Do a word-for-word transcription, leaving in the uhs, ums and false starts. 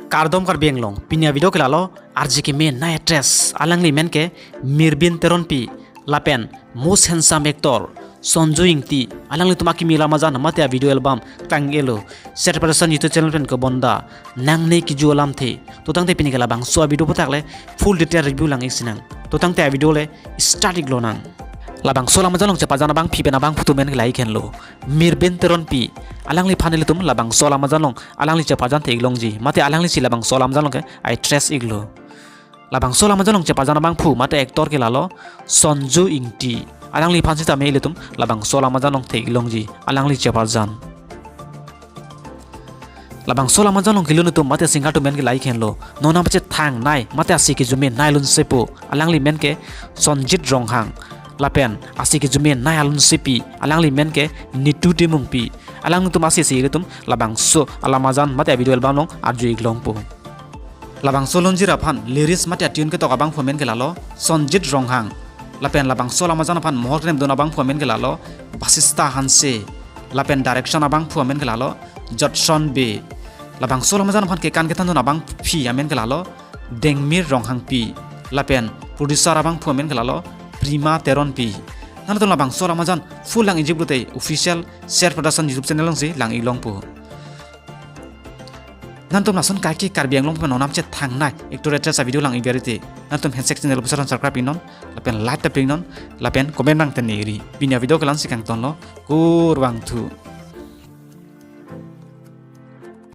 Kardom Karbi Anglong, pini a-video ke lalo, arje keme nai actress, alangli men ke Mirbin Teronpi, lapen most handsome actor Sonju Ingti, alanglitum akimi alam ajan mate a-video album klang-elo, Ser Production YouTube channel pen kebonda, Nangne Kiju Alamthe. To tangte pini ke labangso a-video aphuthak le full detail review lang-ik sinang. To tangte a-video le start-ik lonang. Labangso alam ajan along chepajan abangpi pen abangphu atum men ke lahei henlo. Mirbin Teronpi, alangliphan ilitum labangso alam ajan along alangli chepajan the-ik longji, mate alanglisi labangso alam ajan along ke a-actress-iklo. Labangso alam ajan along chepajan abangphu mate actor ke lalo Sonju Ingti. Alangliphan sitame ilitum labangso alam ajan along the-ik longji, alangli chepajan. Labangso alam ajan along kelun atum mate singer atum men ke lahei henlo. Non apachethang nai mate ase kejume nai alun sepo, alangli men ke Sonjit Ronghang. Lapen ase kejume nai alun sepi, alangli men ke Nitu Timungpi. Alangtum asesi ilitum labangso alam ajan mate a-video album along arju-ik longpo. Labangso lonjir aphan lyrics mate a-tune ketok abangphu amen ke lalo Sonjit Ronghang. Lapen labangso alam ajan aphan mohor kenem dun abangphu amen ke lalo Basista Hanse. Lapen direction abangphu amen ke lalo Jotson Bey. Labangso alam ajan aphan kekan kethan dun abangpi amen ke lalo Dengmir Ronghangpi. Lapen producer abangphu amen ke lalo Prima Teronpi. Nangtum labangso alam ajan full lang-ikji pulote official Ser Production YouTube channel alongsi lang-ik longpo. Nangtum lason kaike Karbi Anglong pen non apachethang nai actor actress a-video lang-ik berite, nangtum handshake channel pusaran subscribe-ik non, lapen like ta pik non, lapen comment nang teneri. Pini a-video ke la-ansi kangtonlo, kurvangthu.